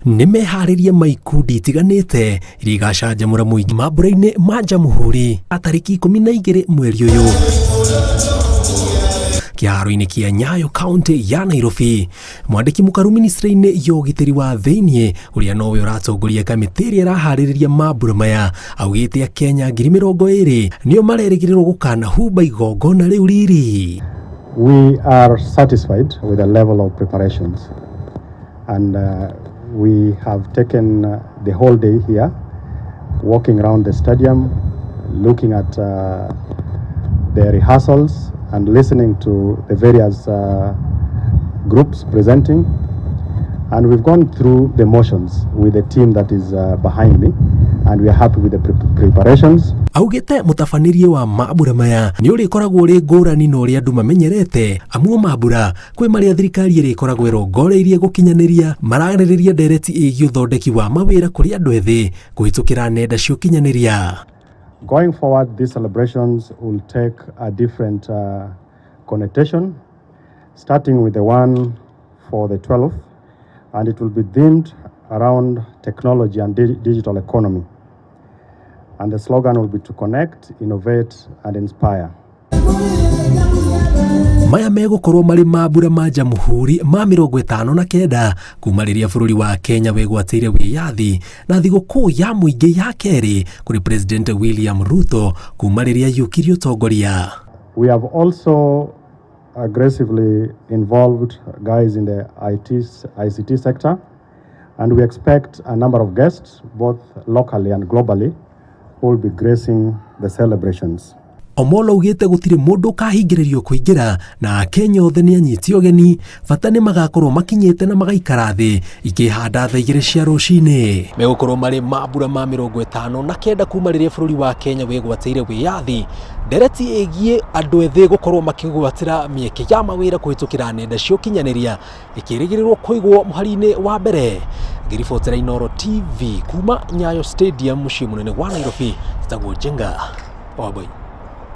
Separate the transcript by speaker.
Speaker 1: Nĩ meharĩria ma ikundi itiganĩte iria igacanjamũra mũingĩ mambura-inĩ ma Jamhuri tarĩki 12 mweri ũyũ kĩharo-inĩ kĩa Nyayo kaunti ya Nairobi. Mwandĩki mũkaru ministry-inĩ ya ũgitĩri wa thĩiniĩ ũrĩa nowe ũratongoria kamĩtĩ ĩrĩa ĩraharĩrĩria mambura maya augĩte Akenya 20,000 nĩo marerĩgĩrĩrwo gũkanahumba igongona rĩu riri.
Speaker 2: We are satisfied with the level of preparations and we have taken the whole day here walking around the stadium, looking at the rehearsals and listening to the various groups presenting. And we've gone through the motions with the team that is behind me, and we are happy with the preparations.
Speaker 1: Augĩte mũtabanĩrie wa mambura maya nĩ ũrĩkoragwo ũrĩ ngũrani na ũrĩa andũ mamenyerete, amu mambura kwĩ marĩa thirikari ĩrĩkoragwo ĩrongoreirie gũkinyanĩria mararĩrĩria ndereti ĩgiĩ ũthondeki wa mawĩra kũrĩ andũ ethĩ kũhĩtũkĩra nenda cia ũkinyanĩria.
Speaker 2: Going forward, these celebrations will take a different connotation, starting with the one for the 12th, and it will be themed around technology and digital economy. And the slogan will be to connect, innovate, and inspire.
Speaker 1: Maya megũkorwo marĩ mambura ma Jamhuri ma 59 kuma rĩrĩa bũrũri wa Kenya wegwatĩire wĩyathi na thigũkũ ya mũingĩ ya kerĩ kũrĩ President William Ruto kuma rĩrĩa aiyũkirie ũtongoria.
Speaker 2: We have also aggressively involved guys in the IT, ICT sector, and we expect a number of guests, both locally and globally, who will be gracing the celebrations.
Speaker 1: Omolo augĩte gũtirĩ mũndũ ũkahingĩrĩrio kũingĩra na Akenya othe nĩ anyiti ũgeni, bata nĩ magakorwo makinyĩte na magaikara thĩ ikĩhanda thaa 2 cia rũcinĩ. Megũkorwo marĩ mambura ma 59 kuma rĩrĩa bũrũri wa Kenya wĩgwatĩire wĩyathi. Ndereti ĩgiĩ andũ ethĩ gũkorwo makĩgwatĩra mĩeke ya mawĩra kũhĩtũkĩra nenda cia ũkinyanĩria ĩkĩrĩgĩrĩrwo kũigwo mũhari-inĩ wa mbere. Ngĩribotera Inooro TV kuma Nyayo Stadium mũciĩ mũnene wa Nairobi, njĩtagwo Njenga Wambui.